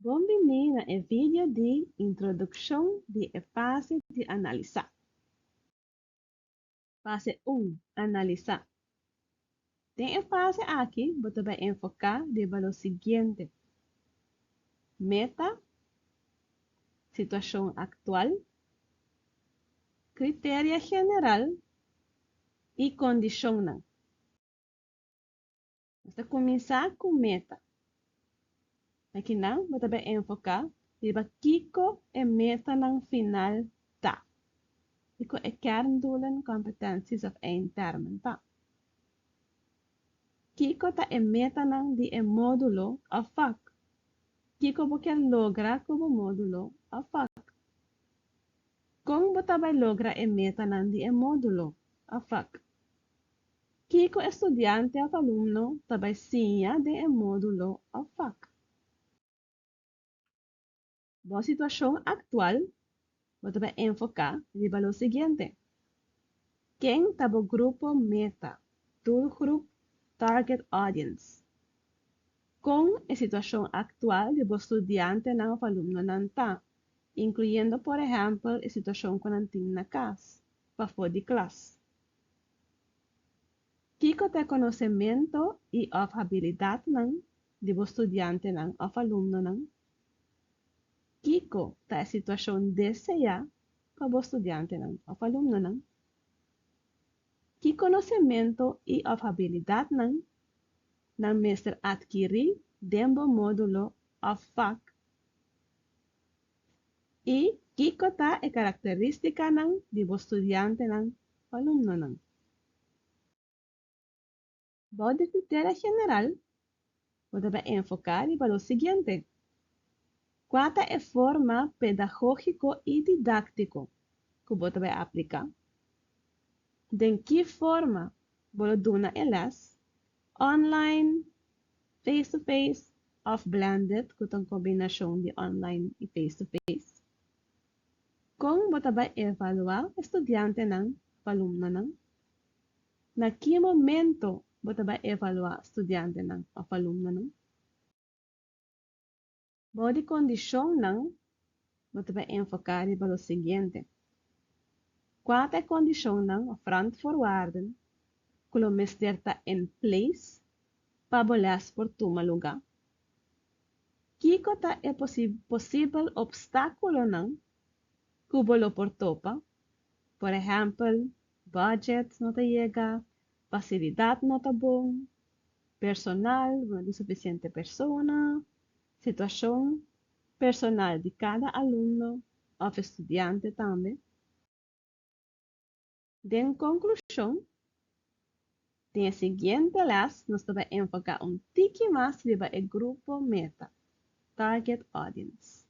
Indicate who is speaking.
Speaker 1: Bon bini na e video di introdukshon di e fase di analisá. Fase 1, Analisá. Den e fase aki bo ta bai enfoká riba lo siguiente: Meta, situashon aktual, kriteria general i kondishonnan. Nos ta kuminsá ku meta. Akinan bo ta bai enfoká riba kiko e metanan final ta. Kiko e kerndoelen, competenties of eindtermen ta. Kiko ta e metanan di e módulo òf vak? Kiko bo kier logra ku bo módulo òf vak? Kon bo ta bai logra e metanan di e módulo òf vak? Kiko e studiante òf alumno ta bai siña den e módulo òf vak? Bo situashon aktual, bo ta bai enfoká riba lo siguiente, Ken ta bo grupo meta, doelgroep, target audience? Kon e situashon aktual di bo studiantenan òf alumnonan ta, inkluyendo por ehèmpel e situashon ku nan tin na kas, pafó di klas? Kiko ta e konosementu i òf habilidatnan di bo studiantenan òf alumnonan? Kiko ta e situashon deseá pa bo studiantenan òf alumnonan? Ki konosementu i òf habilidatnan nan mester atkirí den bo módulo òf vak? I kiko ta e karakterístikanan di bo studiantenan òf alumnonan? Bou di kriteria general, bo ta bai enfoká riba lo siguiente, Kua ta e forma pedagógiko i didáktiko ku bo ta bai apliká? Den ki forma bo lo duna e lès, online, face to face òf blended ku ta un kombinashon di online i face to face? Kon bo ta bai evaluá e studiantenan òf alumnonan? Na ki momento bo ta bai evaluá studiantenan òf alumnonan? Bou di kondishonnan bo ta bai enfoká riba lo siguiente, Kua ta e kondishonnan òf randvoorwaarden ku lo mester ta in place pa bo lès por tuma lugá? Kiko ta e posibel opstákulonan ku bo lo por topa? Por ehèmpel, budget no ta yega, fasilidat no ta bon, personal, bo no tin sufisiente persona, situashon personal di kada alumno òf estudiante tambe. Den konklushon, den e siguiente lès nos ta bai enfoká un tiki mas riba e grupo meta, target audience.